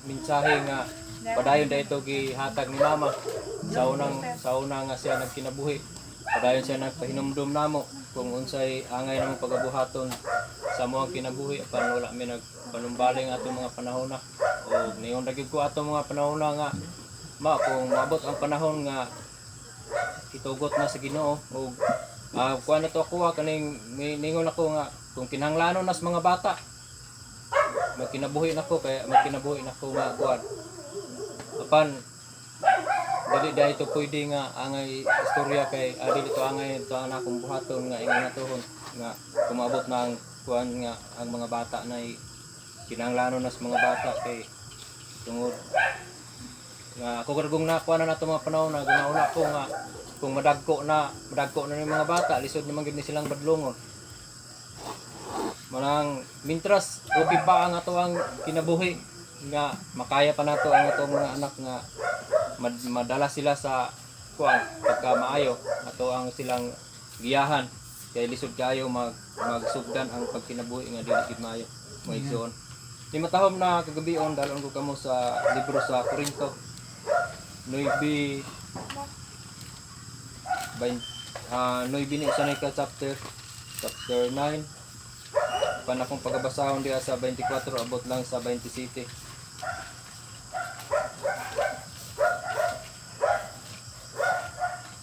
mensahe nga padayon da ito gihatag ni mama sa una nga siya nagkinabuhi. Padayon siya nagpahinumdum namo kung unsay angay namong pagabuhaton sa among kinabuhi apan wala mi nagpanumbaling atong mga panahona. O niyon ra gyud ko atong mga panahona nga ma kung maabot ang panahon nga itugot na sa Ginoo og kuan na to ako kaning ningon ako nga kung kinahanglanon nas mga bata magkinabuhi nako, kaya magkinabuhi nako nga kuan apan dili dahil ito pwede nga angay istorya kay dili to angay to ang akong buhaton nga ingon natuhon nga kumabot na ang kuan nga ang mga bata na kinahanglanon nas mga bata kay tungod nga ako kargong nakuha na nato mga panahon na gunauna ko nga kung madagko na ng mga bata, lisod naman gyud ni silang badlongon. Manang mintras okay pa ang ato ang kinabuhi nga makaya pa nato ang atong mga anak nga madala sila sa kuan pagka maayo ato ang silang giyahan kay lisod kayo magsugdan ang pagkinabuhi nga dili gid maayo, mga igsoon. Di matahom na kagabion, dalon ko kamo sa libro sa Korinto 9 9 ni usa ka chapter, chapter 9, pan akong pagabasahon diha sa 24 abot lang sa 27.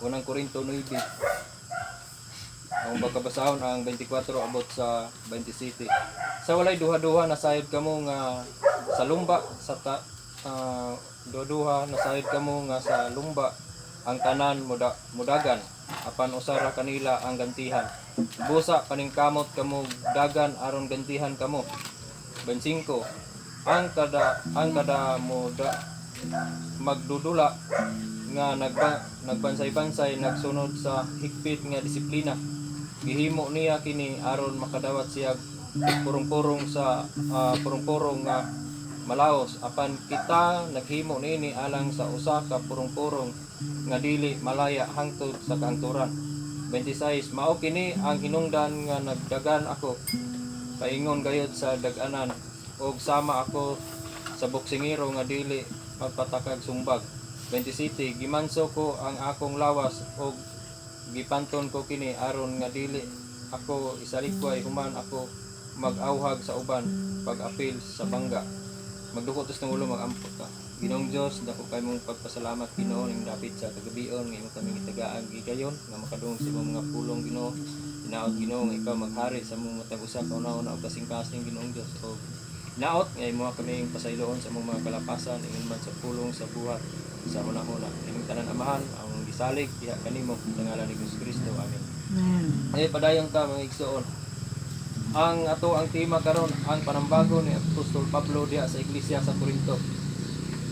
Unang Korinto 9, ang pagkabasahon ang 24 abot sa 27. Sa walay duha-duha nasayod kamo nga sa lumba sa ta, duha-duha nasayod kamo nga sa lumba ang tanan mudagan apan usa ra kanila ang gantihan. Busa paningkamot kamo dagan aron gantihan kamo. 25, ang kada muda magdudula nga nagbansay-bansay nagsunod sa higpit nga disiplina. Gihimo niya kini aron makadawat siya purong-purong sa purong-purong nga malaos, apan kita naghimo niini alang sa usa ka purong-purong nga dili malaya hangtod sa kahangturan. 26, mao kini ang hinungdan nga nagdagan ako paingon gayod sa dag-anan og sama ako sa boksingero nga dili magpatakag sumbag. 27, gimanso ko ang akong lawas og gipanton ko kini aron nga dili ako isalikway human ako mag-awhag sa uban pag-apil sa bangga. Magdukot tas ng ulo, mag-ampo ka. Ginoong Dios, dako kay mong pagpasalamat, Ginoo, ning dapit sa kagabion nga imong kaming gitagaan gigayon nga makadungog sa imong mga pulong, Ginoo. Hinaot, Ginoo, nga ikaw maghari sa among matag usa ka una-una og kasing-kasing, Ginoong Dios, og hinaot nga imo kaming pasayloon sa among mga kalapasan ingon man sa pulong sa buhat sa hunahuna. Ining tanan, Amahan, ang gisalig diha kanimo sa ngalan ni Jesus Kristo. Amen. Amen. Eh padayon ta, mga igsoon. Ang ato ang tema karon ang panambago ni Apostol Pablo diha sa iglesia sa Corinto.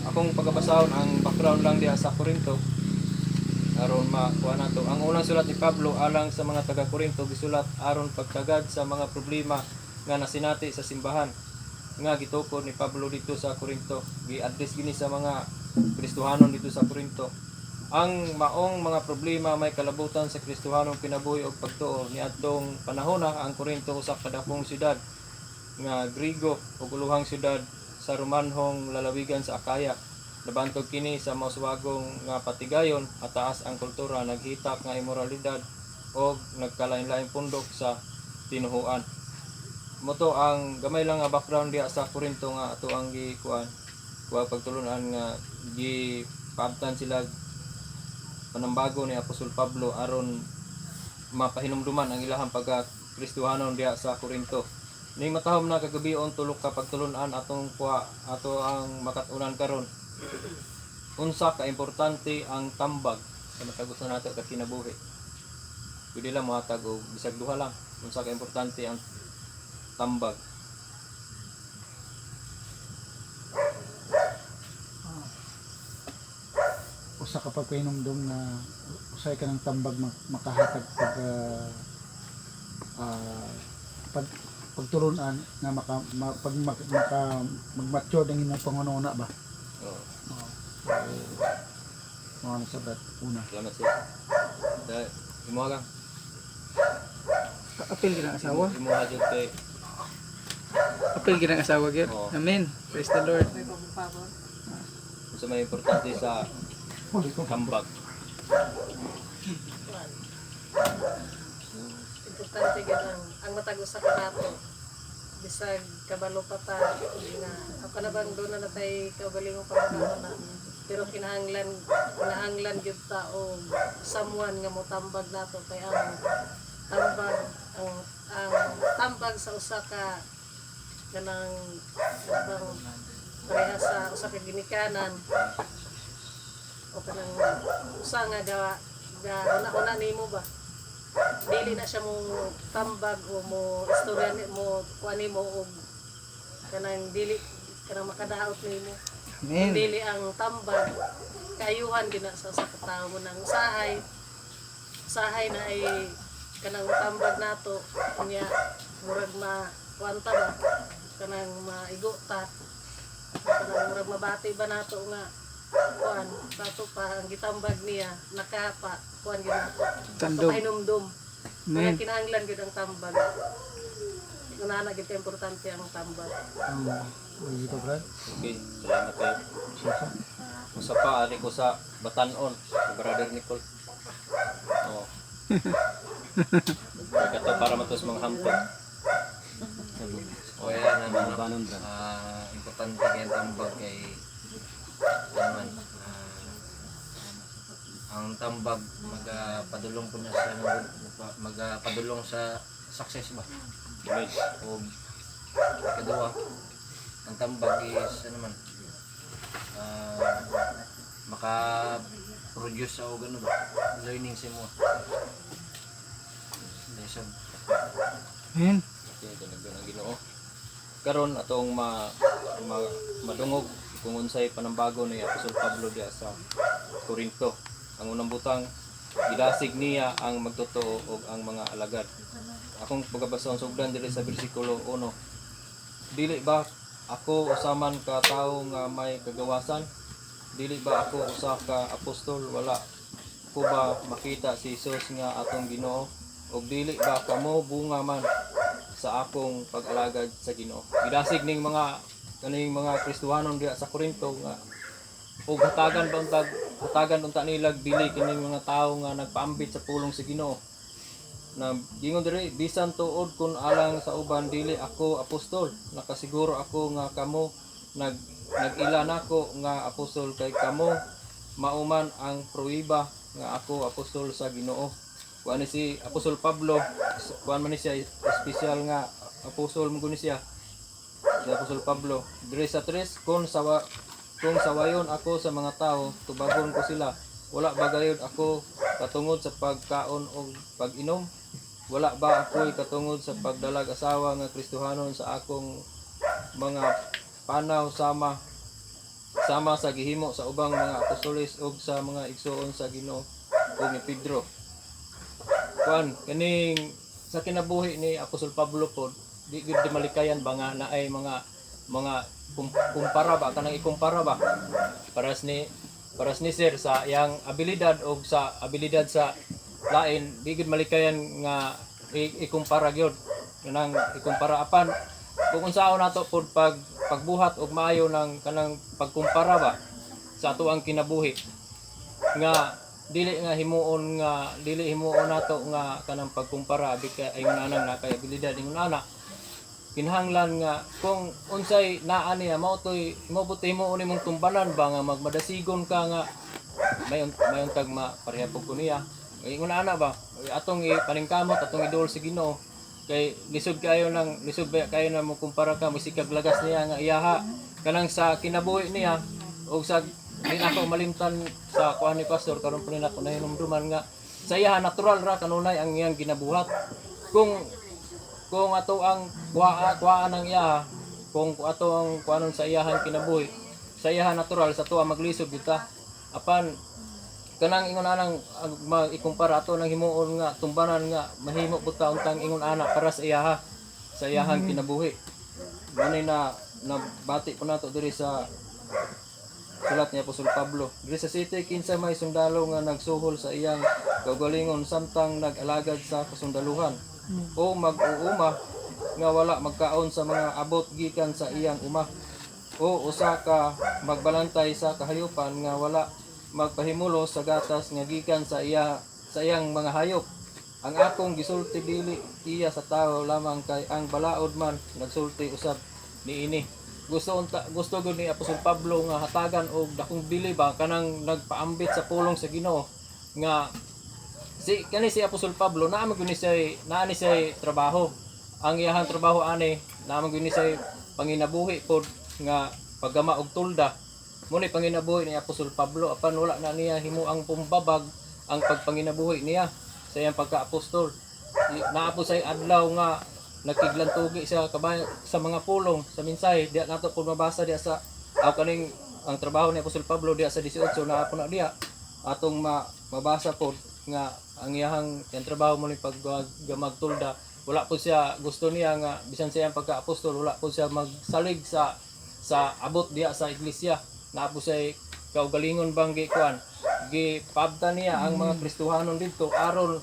Akong pagabasahon ang background lang diha sa Corinto aron makuha nato. Ang unang sulat ni Pablo alang sa mga taga Corinto gisulat aron pagtagad sa mga problema nga nasinati sa simbahan nga gitukod ni Pablo dito sa Corinto. Gi-address gini sa mga Kristohanon dito sa Corinto. Ang maong mga problema may kalabutan sa Kristohanong kinabuhi og pagtuo. Niadtong panahona ang Corinto usa ka dakong syudad nga Grigo ug uluhang syudad sa Romanhong lalawigan sa Akaya. Nabantog kini sa mauswagong nga patigayon at taas ang kultura, naghitak nga imoralidad og nagkalain-laing pundok sa tinuhuan. Moto ang gamay lang nga background diha sa Corinto nga ato ang gikuan kuha pagtulunan nga gipaabtan sila panambago ni Apostol Pablo aron mapahinumduman ang ilahang pagka Kristohanon diha sa Corinto. Ning matahom na kagabion, tulok ka pagtulunan atong kuha ato ang makat-unan karon. Unsa ka importante ang tambag sa matag usa nato ka kinabuhi? Pwede lang mohatag og bisag duha lang. Unsa ka importante ang tambag? Usa ka pagpahinumdum nga usay ka ng tambag makahatag pag pag pagtulunan nga maka ma, pag maka mag-mature ang imong pangununa ba. Oo. Oo. So, mao na sa una. Salamat sir. Da, imo lang. Apil ka ng asawa. Imo jud kay Apil gyud ang asawa gyud. Oo. Amen. Praise the Lord. Unsa may importante sa tambag? Importante gid ang matag usa ka nato bisag kabalo pa ta nga ako na bang doon na natay kaugalingong pangutana na, pero kinahanglan kinahanglan gyud ta og someone nga motambag nato, kay ang tambag ang tambag sa usa ka kanang bang pareha sa usa ka ginikanan o kanang usa nga gawa ga una-una nimo ba, dili na siya mo tambag o mo istorya ni mo, kuan nimo og kanang dili kanang makadaot nimo. Amen. Dili ang tambag kaayuhan gina sa usa ka tawo nang usahay usahay na ay kanang tambag nato unya murag ma kuan ta ba, kanang maigo ta, kanang murag mabati ba nato nga kuan tato pa ang gitambag niya nakapa kuan gyud nato. Tandog. Pahinumdum. Amen. Kaya kinahanglan gyud ang tambag. Kunana gyud ka importante ang tambag. Lagi pa, Brad. Okay, salamat kayo. Usa pa ali ko sa Batanon, si Brother Nicole. Oo. Kaya kato para matos mga hampon. O yan, ano, importante kay tambag kay ano man, ang tambag magapadulong po na sa magapadulong sa success ba. Amen. O ikaduha, ang tambag is ano man, maka-produce sa og ano ba, learning sa mo. Dahil sa Amen. Okay, ganun ang Ginoo. Karon atong ma madungog kung unsay panambago ni Apostol Pablo diha sa Corinto. Ang unang butang, gidasig niya ang magtotoo og ang mga alagad. Akong pagkabasa ang sugdan diri sa bersikulo 1. Dili ba ako usaman ka tawo nga may kagawasan? Dili ba ako usa ka apostol? Wala ko ba makita si Jesus nga atong Ginoo? Og dili ba kamo bunga man sa akong pag-alagad sa Ginoo? Gidasig ning mga kaning mga Kristohanon diha sa Corinto nga og hatagan ba untag hatagan unta nila dili kining mga tawo nga nagpaambit sa pulong sa Ginoo. Na gingon diri, bisan tuod kun alang sa uban dili ako apostol, nakasiguro ako nga kamo nag-ila nako nga apostol, kay kamo mauman ang pruiba nga ako apostol sa Ginoo. Kuan ni si Apostol Pablo, kuan man ni siya espesyal nga apostol mo ni siya si Apostol Pablo. Diri sa tres, kung sawayon ako sa mga tao, tubagon ko sila. Wala ba gayud ako katungod sa pagkaon o pag-inom? Wala ba ako'y katungod sa pagdalag asawa nga Kristohanon sa akong mga panaw sama sama sa gihimo sa ubang mga apostoles ug sa mga igsuon sa Ginoo ug ni Pedro? Kuan kaning sa kinabuhi ni Apostol Pablo pod, di gyud di malikayan ba nga naay mga kumpara ba, kanang ikumpara ba, paras ni sir sa iyang abilidad og sa abilidad sa lain, di gyud malikayan nga ikumpara gyud, kanang ikumpara. Apan kung unsaon nato pod pagbuhat og maayo ng kanang pagkumpara ba sa ato ang kinabuhi, nga dili nga himuon nga dili himuon nato nga kanang pagkumpara abi ka ay nanang na kay abilidad ingon ana. Kinahanglan nga kung unsay naa niya, mao toy mo buti himuon nimong tumbanan ba nga magmadasigon ka nga may untag ma pareha pug ko niya, ingon ana ba. Atong ipaningkamot, atong idol sa Ginoo, kay lisod kayo nang lisod ba kayo na mo kumpara ka musikag lagas niya nga iyaha kanang sa kinabuhi niya og sa di na ako malimtan sa kuan ni pastor karon pa rin ako nahinumduman nga sa iyaha natural ra kanunay ang iyang ginabuhat. Kung ato ang kuha kuhaan ang iyaha, kung ato ang kuanon sa iyahang kinabuhi, sa iyaha natural, sa tuwa maglisod gyud ta. Apan kanang ingon anang ang ikumpara, ato nang himuon nga tumbanan nga mahimo pud ta untang ingon ana para sa iyaha, sa iyahang kinabuhi. Gani na nabati po nato diri sa sulat ni Apostol Pablo. Diri sa city, kinsa may sundalo nga nagsuhol sa iyang kaugalingon samtang nag-alagad sa kasundaluhan o mag-uuma nga wala magkaon sa mga abot gikan sa iyang uma, o usa ka magbalantay sa kahayupan nga wala magpahimulos sa gatas nga gikan sa iya sa iyang mga hayop. Ang akong gisulti dili iya sa tawo lamang, kay ang balaod man nagsulti usab niini. Gusto unta, gusto gud ni Apostol Pablo nga hatagan og dakong bili ba kanang nagpaambit sa pulong sa Ginoo, nga si kani si Apostol Pablo naa man gud ni siya, naa ni siya trabaho. Ang iyahang trabaho ani, naa man gud ni siya panginabuhi pod nga paggama og tulda. Mo ni panginabuhi ni Apostol Pablo, apan wala na niya himo ang pumbabag ang pagpanginabuhi niya sa iyang pagka-apostol. Naa po say adlaw nga nagkiglantugi siya kabay sa mga pulong sa mensahe diya nato pud mabasa diya sa aw kaning ang trabaho ni Apostol Pablo diya sa 18, naa po na diya atong mabasa po nga ang iyahang yang trabaho mo ni paggamag tulda. Wala po siya, gusto niya nga bisan sa iyang pagka-apostol, wala po siya magsalig sa abot diya sa iglesia. Naa po siya kaugalingon bang gikuan, gipabta niya ang mga Kristohanon didto aron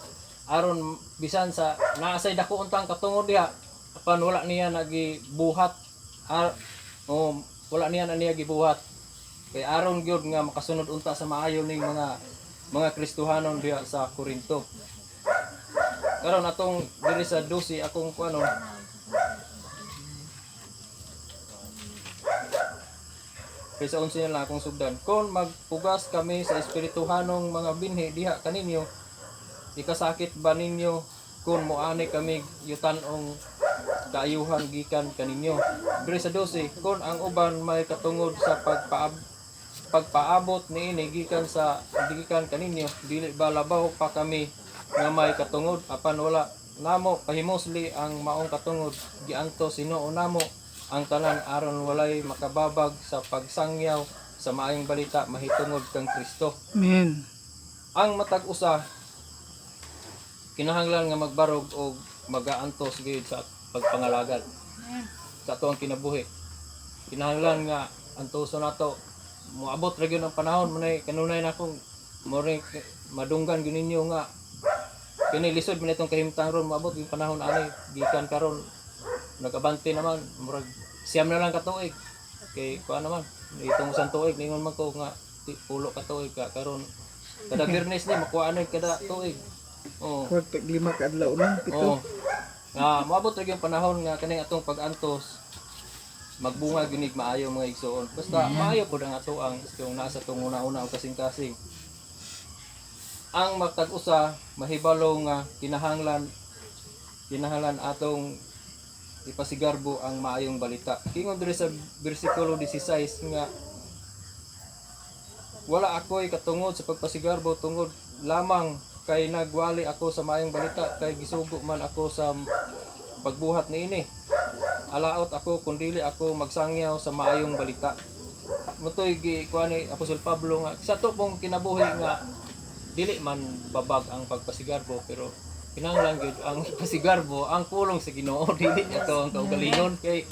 aron bisan sa naa say dako untang katungod diha, apan wala niya nagibuhat. Oh, wala niya na niya gibuhat kay aron gyud nga makasunod unta sa maayo ning mga Kristohanon diha sa Corinto. Karon atong diri sa 12 akong kuanon. Kaysa 11 na lang akong sugdan. Kung magpugas kami sa espirituhanong mga binhi diha kaninyo, ikasakit ba ninyo kung moani kami yutan-ong kaayuhan gikan kaninyo? Diri sa 12, kung ang uban may katungod sa pagpaabot niini gikan kaninyo, dili ba labaw pa kami nga may katungod? Apan wala namo pahimusli ang maong katungod, giantos Hinoo namo ang tanan aron walay makababag sa pagsangyaw sa maayong balita mahitungod kang Kristo. Amen. Ang matag usa kinahanglan nga magbarog og magaantos gayud sa pagpangalagad sa ato ang kinabuhi. Kinahanglan nga antoson nato. Moabot ra gyud ang panahon manay kanunay na akong mo madunggan gyud ninyo nga kini lisod man itong kahimtang ron. Moabot yung panahon ani gikan karon nagabante naman, murag 9 na lang ka tuig, kay kuan naman itong usan tuig, ningon man ko nga 10 ka tuig ka karon, kada Biyernes ni makuha na kada tuig, oh. Huwag tag 5 ka adlaw no, 7. Oo. Nga moabot ra gyud panahon nga kaning atong pag-antos magbunga ginig maayo, mga igsoon. Basta maayo pud ang ato ang yung nasa tong una-una og kasing-kasing. Ang matag usa mahibalo nga kinahanglan kinahanglan atong ipasigarbo ang maayong balita. Kingon diri sa bersikulo 16 nga wala ako'y katungod sa pagpasigarbo tungod lamang kay nagwali ako sa maayong balita, kay gisugo man ako sa pagbuhat niini. Alaot ako kung dili ako magsangyaw sa maayong balita. Mutoy gi kuan ni Apostol Pablo nga sa to pong kinabuhi nga dili man babag ang pagpasigarbo, pero kinahanglan gyud ang pasigarbo ang pulong sa Ginoo, dili ato ang kaugalingon, kay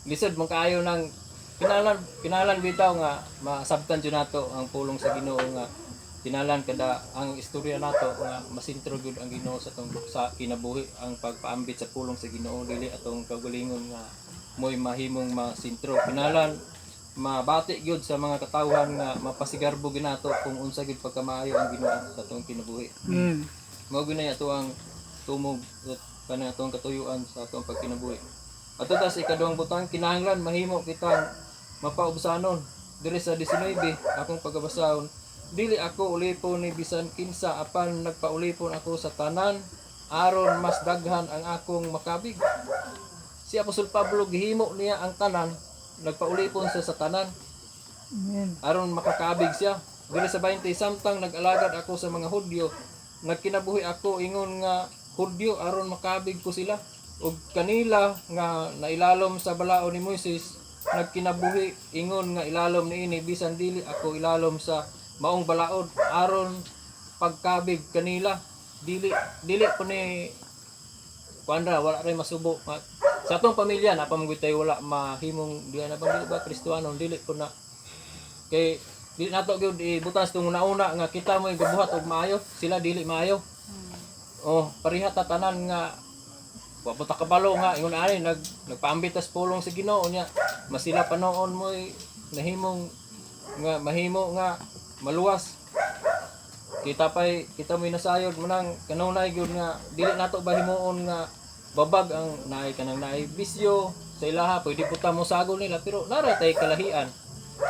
lisod man kaayo nang kinahanglan kinahanglan bitaw nga masabtan jud nato ang pulong sa Ginoo, nga kinahanglan kada ang istorya nato nga masintro gyud ang Ginoo sa tong sa kinabuhi. Ang pagpaambit sa pulong sa Ginoo, dili atong kaugalingon nga mo'y mahimong masintro. Kinahanglan mabati gyud sa mga katawhan nga mapasigarbo ginato kung unsa gyud pagkamaayo ang Ginoo sa atong kinabuhi. Amen. Mao gyud na ato ang tumog at kanang atong katuyuan sa atong pagkinabuhi. Ato ta sa ikaduhang butang, kinahanglan mahimo kitang mapaubsanon. Diri sa 19 akong pagkabasahon, dili ako ulipon ni bisan kinsa, apan nagpaulipon ako sa tanan aron mas daghan ang akong makabig. Si Apostol Pablo gihimo niya ang tanan, nagpaulipon siya sa tanan Amen. Aron makakabig siya. Diri sa 20, samtang nag-alagad ako sa mga Hudyo, nagkinabuhi ako ingon nga Hudyo aron makabig ko sila. Ug kanila nga nailalom sa balaod ni Moises, nagkinabuhi ingon nga ilalom niini bisan dili ako ilalom sa maong balaod aron pagkabig kanila. Dili dili po ni kuan ra, wala ray masubo. Sa atong pamilya na pamagod tayo, wala mahimong di na bang dili ba Kristohanon, dili po na, kay dili nato gyud ibutas tong una-una nga kita mo gabuhat og maayo, sila dili maayo. Oh, pareha ta tanan nga Wa pa ta kabalo nga ingon ani nagpaambit tas pulong sa Ginoo nya masila pa noon mo'y nahimong nga mahimo nga maluwas. Kita pay kita mo'y nasayod manang kanunay gyud nga dili nato ba himuon nga babag ang naay kanang naay bisyo sa ilaha. Pwede po ta mo sagol nila, pero nara tay kalahian.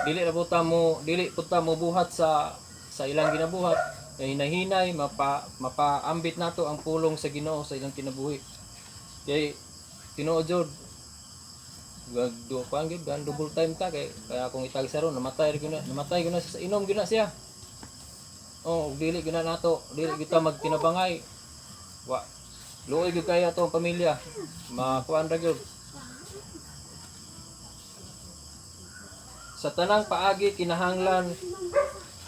Dili ra po ta mo, dili po ta mo buhat sa ilang ginabuhat, kay hinahinay mapaambit nato ang pulong sa Ginoo sa ilang kinabuhi. Kay tinuod jud, gagdo kuan gyud gan double time ta, kay kaya akong itag sa ron, namatay ra gyud na, namatay gyud na siya sa inom gyud na siya. Oh, ug dili gyud na nato, dili gyud ta magtinabangay. Wa luoy gyud kaya atong pamilya, makuan ra gyud. Sa tanang paagi kinahanglan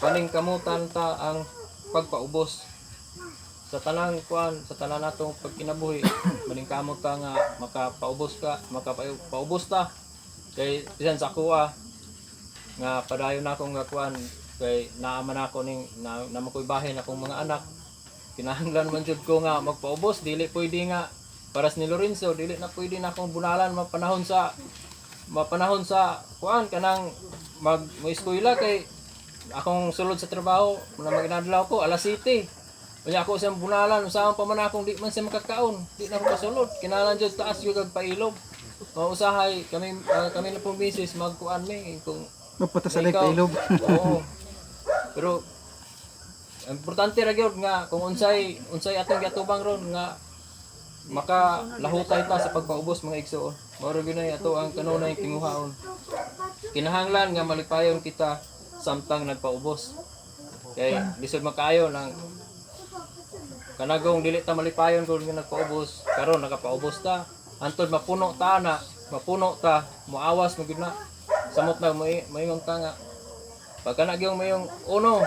paningkamutan ta ang pagpaubos. Sa tanang kuan, sa tanan natong pagkinabuhi, maningkamot ta nga makapaubos ka, makapaubos ta. Kay bisan sa kuha nga padayon na akong nga kuan, kay naa man ako ning na, na makoy bahin akong mga anak, kinahanglan man jud ko nga magpaubos. Dili pwede nga paras ni Lorenzo, dili na pwede na akong bunalan mapanahon sa kuan kanang mag mo eskwela, kay akong sulod sa trabaho na maginadlaw ko alas 7. Unya ako siyang bunalan, usahan pa man akong di man siya makakaon, di na ako kasulod. Kinahanglan jud taas gyud kag pailog. O usahay kami, kami na pong misis magkuan mi kung Magpatasalay ikaw- pa ilog. Oo. Pero importante ra gyud nga kung unsay unsay atong giatubang ron nga makalahutay ta sa pagpaubos, mga igsoon. Mao ra gyud nay ato ang kanunay tinguhaon. Kinahanglan nga malipayon kita samtang nagpaubos. Kay lisod makaayo nang kanagong dili ta malipayon kung nga nagpaubos. Karon nakapaubos ta. Antod mapuno ta na, mapuno ta, moawas mo gyud na. Samot na moingon ta nga pagka nagyong mayong uno,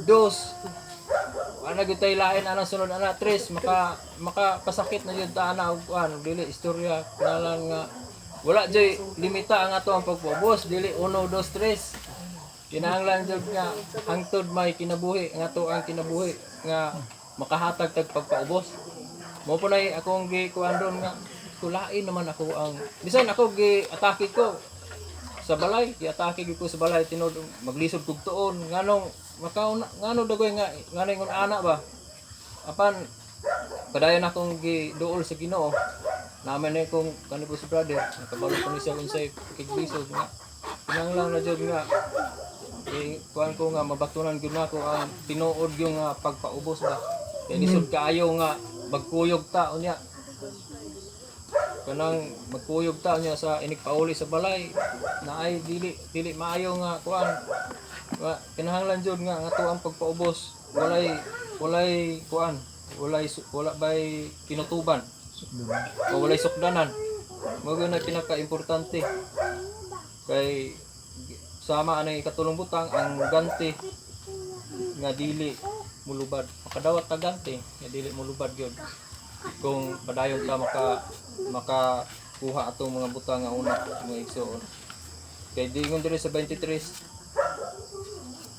dos, wala gyud tay lain anang sunod ana tres, makapasakit na gyud ta ana og kuan, dili istorya. Kinahanglan nga wala joy limita ang ato ang pagpaubos, dili uno, dos, tres. Kinahanglan jud nga hangtod may kinabuhi ang ato ang kinabuhi nga makahatag tag pagpaubos. Mo po nay akong gi kuan ron nga kulain naman ako ang bisan ako gi atake ko sa balay, giatake gyud ko sa balay tinuod maglisod kog tuon, nganong makauna, ngano dagoy nga ngano ingon ana ba. Apan padayon akong giduol sa Ginoo. Naman na kung kani po si brother nakabalo ko ni siya unsay kiglisod nga kinahanglan na jud nga kuan ko nga mabatunan gyud nako ang tinuod yung nga pagpaubos ba, kay lisod kaayo nga magkuyog ta unya kanang magkuyog ta unya sa inig pauli sa balay na ay dili dili maayo nga kuan. Wa, kinahanglan jud nga nga ang pagpaubos walay walay kuan, wala bay kinutuban o walay sukdanan. Mao gyud na pinaka-importante, kay sama anang ikatulong butang, ang ganti nga dili mulubad. Makadawat ta ganti nga dili mulubad gyud kung padayon ta makakuha atong mga butang nga una, mga igsoon. Kay diingon diri sa 23,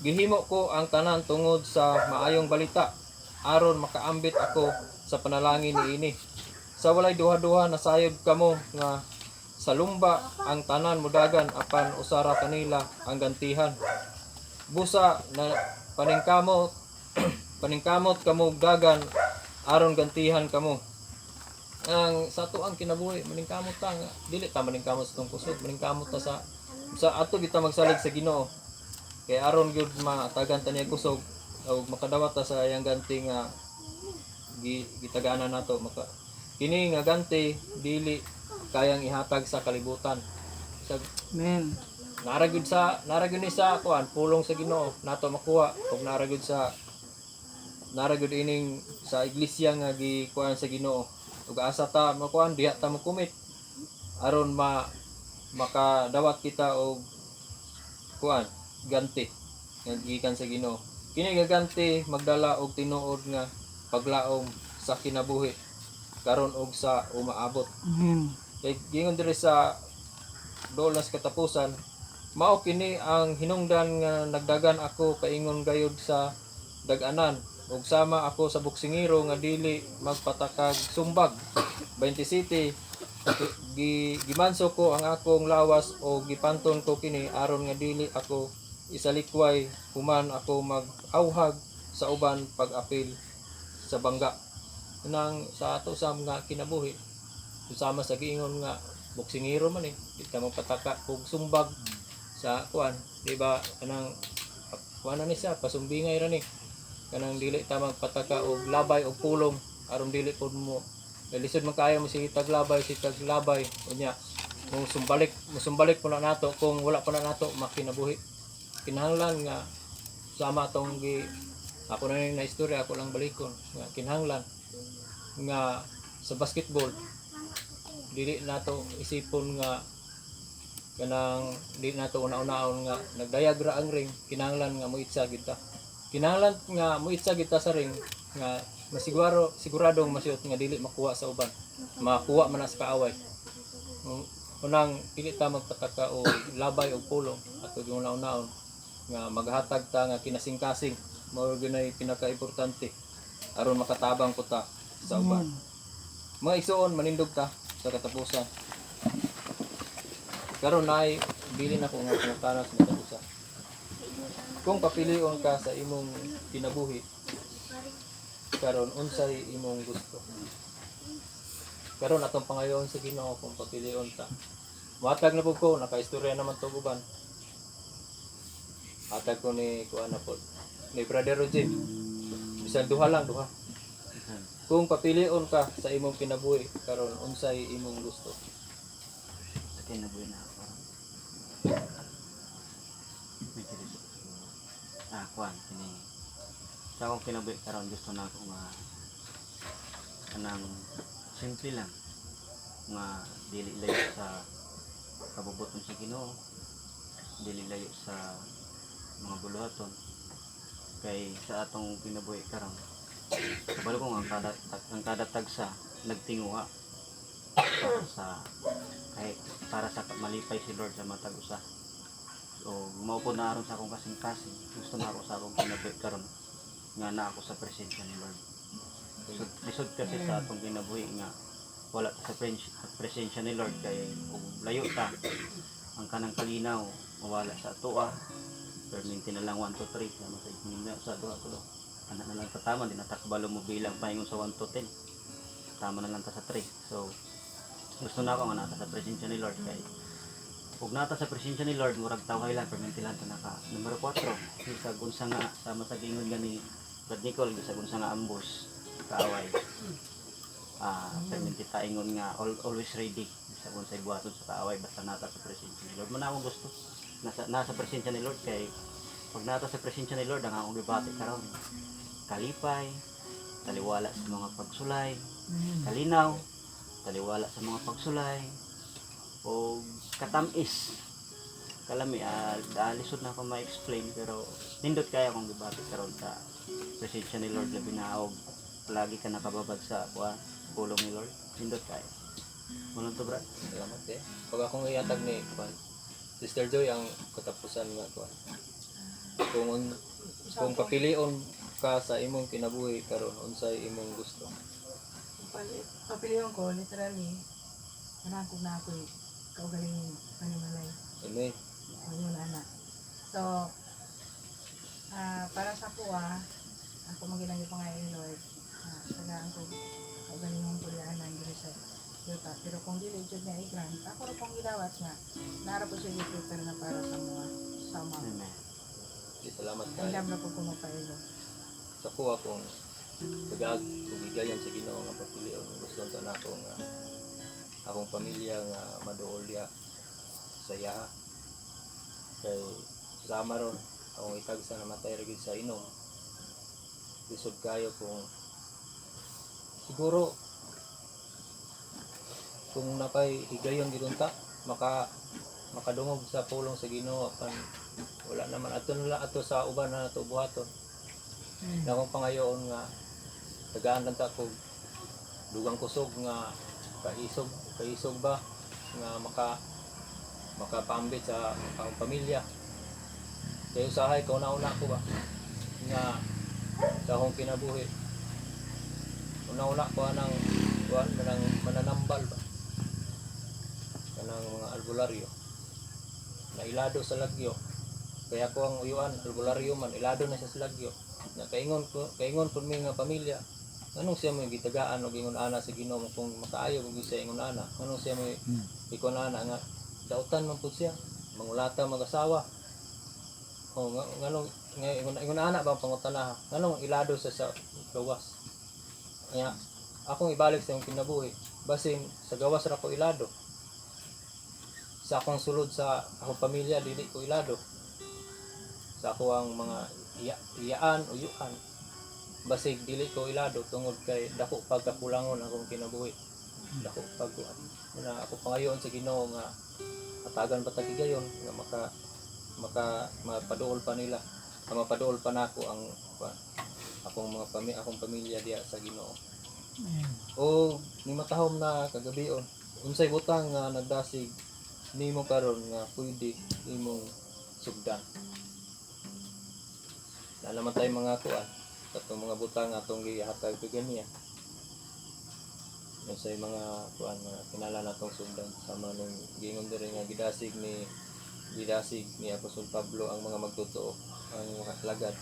"Gihimo ko ang tanan tungod sa maayong balita aron makaambit ako sa panalangin niini." Sa walay duha-duha, nasayod kamo nga sa lumba ang tanan mudagan, apan usara kanila ang gantihan. Busa na paningkamot paningkamot kamo dagan aron gantihan kamo. Ang sa ato ang kinabuhi, maningkamot ta nga dili ta maningkamot sa tong kusog, maningkamot ta sa ato kita magsalig sa Ginoo, kay aron gyud maatagan ta niya kusog ug makadawat ta sa iyang ganti nga gitaganan nato. Maka kini nga ganti dili kayang ihatag sa kalibutan sa Amen. Nara gyud ni sa kuan, pulong sa Ginoo nato makuha ug nara gyud ining sa iglesia nga gikuan sa Ginoo, ug asa ta makuan, diha ta mokumit aron makadawat kita og kuan, ganti nga gikan sa Ginoo. Kini nga ganti magdala og tinuod nga paglaom sa kinabuhi karon og sa umaabot. Amen. Kay gingon diri sa dolas katapusan, "Mao kini ang hinungdan nga nagdagan ako paingon gayud sa dag-anan." Ug sama ako sa boksingero nga dili magpatakag sumbag. 27 gimanso ko ang akong lawas o gipanton ko kini aron nga dili ako isalikway human ako mag-awhag sa uban pag-apil sa bangga. Nang sa ato sa nga kinabuhi, sama sa giingon nga boksingero man eh, di ta magpataka og sumbag sa kuan, di ba? Kanang kuan na ni siya, pasumbingay ra ni, kanang dili ta magpataka og labay og pulong aron dili pud mo kay lisod man kaayo mo sige taglabay, sige taglabay, unya mo sumbalik, mo na nato kung wala pa na nato makinabuhi. Kinahanglan nga sama tong gi ako na na istorya, ako lang balikon nga kinahanglan nga sa basketball dili nato isipon nga kanang dili nato una-unaon nga nagdayag ra ang ring. Kinahanglan nga moitsa gid ta, kinahanglan nga moitsa gid ta sa ring nga masiguro siguradong masiot nga dili makuha sa uban, makuha man na sa kaaway. Unang dili ta magpataka o labay o pulong, ato yung una-unaon nga maghatag ta nga kinasingkasing, mao gyud pinaka-importante aron makatabang po ta sa uban. Mga igsuon, manindog ta sa katapusan. Karon naay bilin ako nga pangutana sa matag usa. Kung papilion ka sa imong kinabuhi karon, unsay imong gusto? Karon atong pangayoon sa Ginoo kung papilion ta. Mohatag na pud ko, nakaistorya naman to uban. Hatag ko ni kuan na pod ni Brother Roger. Bisan duha lang, duha. Kung papilion ka sa imong kinabuhi karon, unsay imong gusto? Sa kinabuhi na ako. Medyo lisod. Ah, kuan kini. Sa akong kinabuhi karon, gusto na ako nga kanang simple lang nga dili layo sa kabubuton sa Ginoo, dili layo sa mga buluhaton, kay sa atong kinabuhi karon, kabalo ko nga ang kada tagsa nagtinguha para sa kahit para sa malipay si Lord sa matag usa. So mao po na aron sa akong kasing-kasing, gusto na ako sa akong kinabuhi karon nga na ako sa presensya ni Lord. Lisod, lisod kasi sa atong kinabuhi nga wala ta sa presensya ni Lord, kay kung layo ta, ang kanang kalinaw mawala sa atoa. Perminti na lang 1 2 3 sama sa inyo sa duha tulo ana na lang tatama, di na takbalo mo bilang paingon sa 1 to 10, tama na lang ta sa 3. So gusto na ako nga nata sa presensya ni Lord, kay ug nata sa presensya ni Lord, murag tawhay lang, perminti lang ta naka numero 4, bisag unsa nga, sama sa giingon nga ni Brad Nicole, bisag unsa nga ambush kaaway, perminti ta ingon nga always ready bisag unsay buhaton sa kaaway, basta nata sa presensya ni Lord. Man akong gusto nasa presensya ni Lord, kay pag nata sa presensya ni Lord, ang akong gibati karon kalipay, taliwala sa mga pagsulay, kalinaw, taliwala sa mga pagsulay o katamis kalami. Lisod na ako ma-explain, pero nindot kaya akong gibati karon sa presensya ni Lord, labi na og lagi ka nakababad sa kuha pulong ni Lord. Nindot kaya mo to, Brad. Salamat eh. Pag akong ihatag ni kuan, Sister Joy, ang katapusan nga kuan. Kung papilion ka sa imong kinabuhi karon, unsay imong gusto? Papiliyon ko, literally, anak ko na ako'y kaugaling panimalay. Amen. Ayun, anak. So, para sa kuha, ako magilang yung pangalan ni Lord. Tagaan ko kaugalingong pulianan diri sa yuta. Pero kung dili jud niya i-grant, ako ra pong gidawat nga nara po siya gi-prepare na para sa mga sa mga. Amen. Di, salamat kayo. Andam na po ko mapailo. Sa kuha kung tagag kung gigayon sa Ginoo nga papilion, gusto unta nako nga akong pamilya nga maduol diha sa iyaha, kay sama ron akong itag sa namatay ra gyud sa inom. Lisod kayo kung siguro kung napay higayon gid unta makadungog sa pulong sa Ginoo, apan wala naman, ato na lang ato sa uban na nato buhaton. Na akong pangayoon nga tagaan lang ta kog dugang kusog nga kaisog, kaisog ba nga makapaambit sa akong pamilya, kay usahay kauna-una ko ba nga Sa akong kinabuhi, una-una ko anang kuan, manang mananambal ba, kanang mga albularyo na ilado sa lagyo. Kaya ko ang uyuan albularyo man, ilado na siya sa lagyo. Na kaingon ko, kaingon pud mi nga pamilya, nganong siya mo gitagaan og ingon ana sa Ginoo kung makaayo kung siya ingon ana, nganong siya mo ikon ana nga dautan man pud siya, mangulata mag-asawa o nga, nganong nga ingon, ingon ana ba ang pangutana, nganong ilado siya sa gawas? Kaya akong ibalik sa imong kinabuhi, basin sa gawas ra ko ilado, sa akong sulod sa akong pamilya dili ko ilado, sa ako ang mga iyaan uyuan basig dili ko ilado tungod kay dako pagkakulangon akong kinabuhi, dako pag na ako pangayoon sa Ginoo nga hatagan pa ta higayon nga maka maka mapaduol pa nila, nga mapaduol pa nako ang akong mga akong pamilya diya sa Ginoo. O ni matahom na kagabion, unsay butang nga nagdasig nimo karon nga pwede imong sugdan? Na naman tayo mga kuan, katong mga butang atong gihatag kay ganiya, unsay mga kuan mga kinala natong sugdan, sama nung giingon diri nga gidasig ni Apostol Pablo ang mga magtotoo, ang mga alagad?